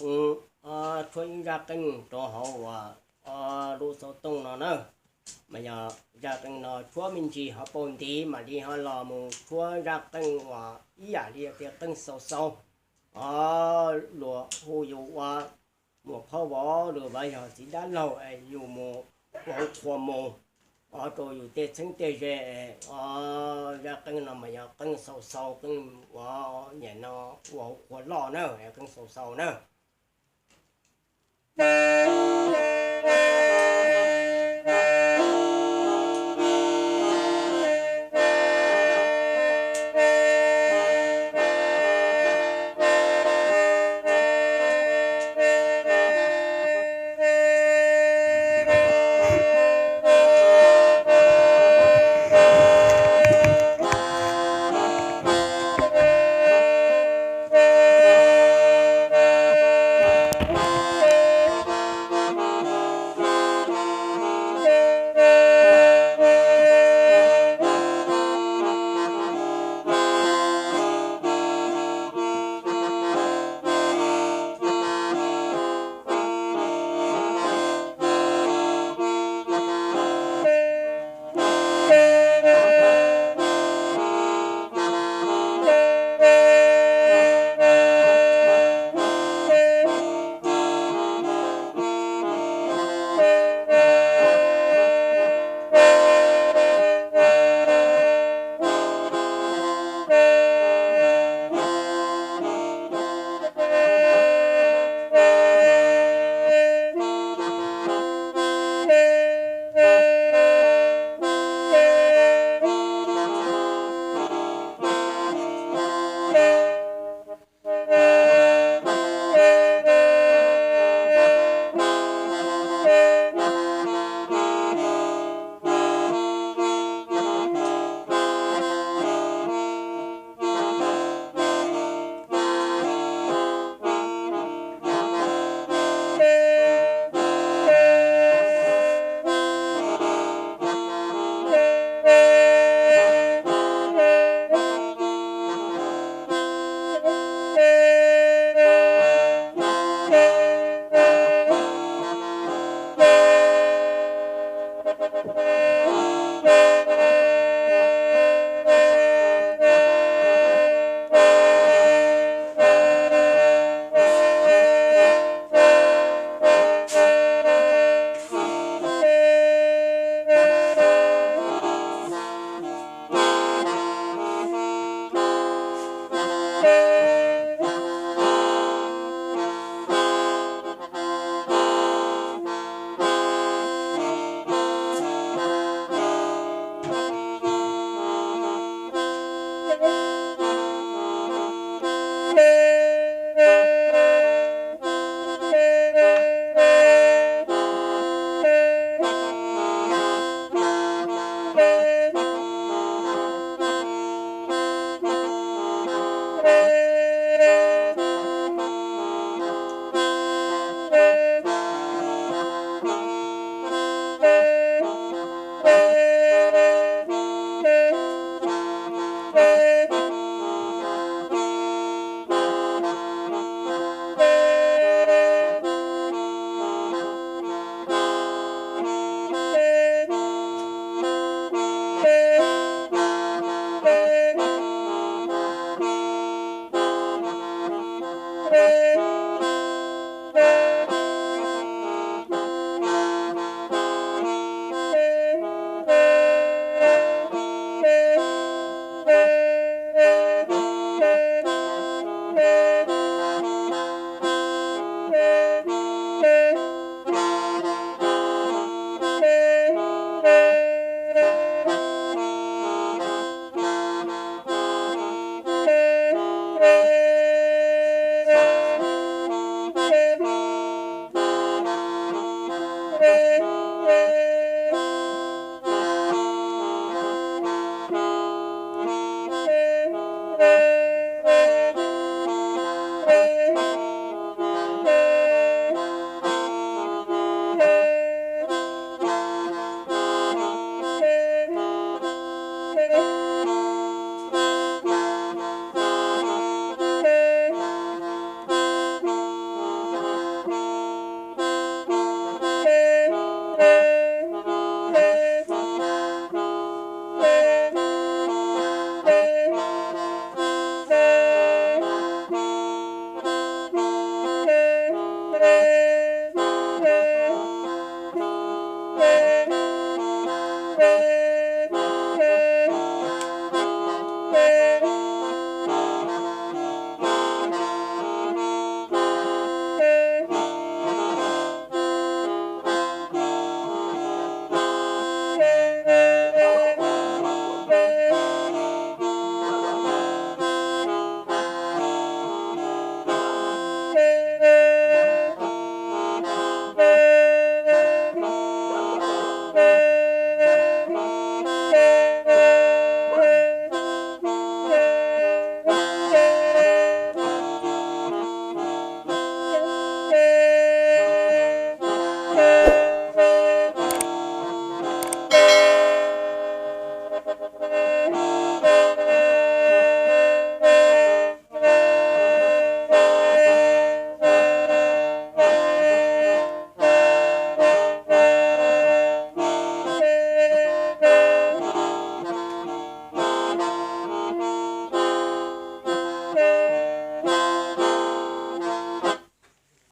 mus tshuab ib zaj qeej rau hauv uas lub xov tooj no na. Mas yog zaj qeej no tshuab me ntsis ho paus ntiv mam li ho los mus tshuab zaj qeej uas ib yam li tias qeej xaus xaus. Luag hu yus ua Muas Phauj Vauv, luag ua yog txiv dab laug es yus mus ua hauv qhua mus, o, rau yus tej txheeb tej ze. O, zaj qeej no mas yog qeej xaus xaus, qeej uas nyam no ua hauv qhua loj na, qeej xaus xaus na.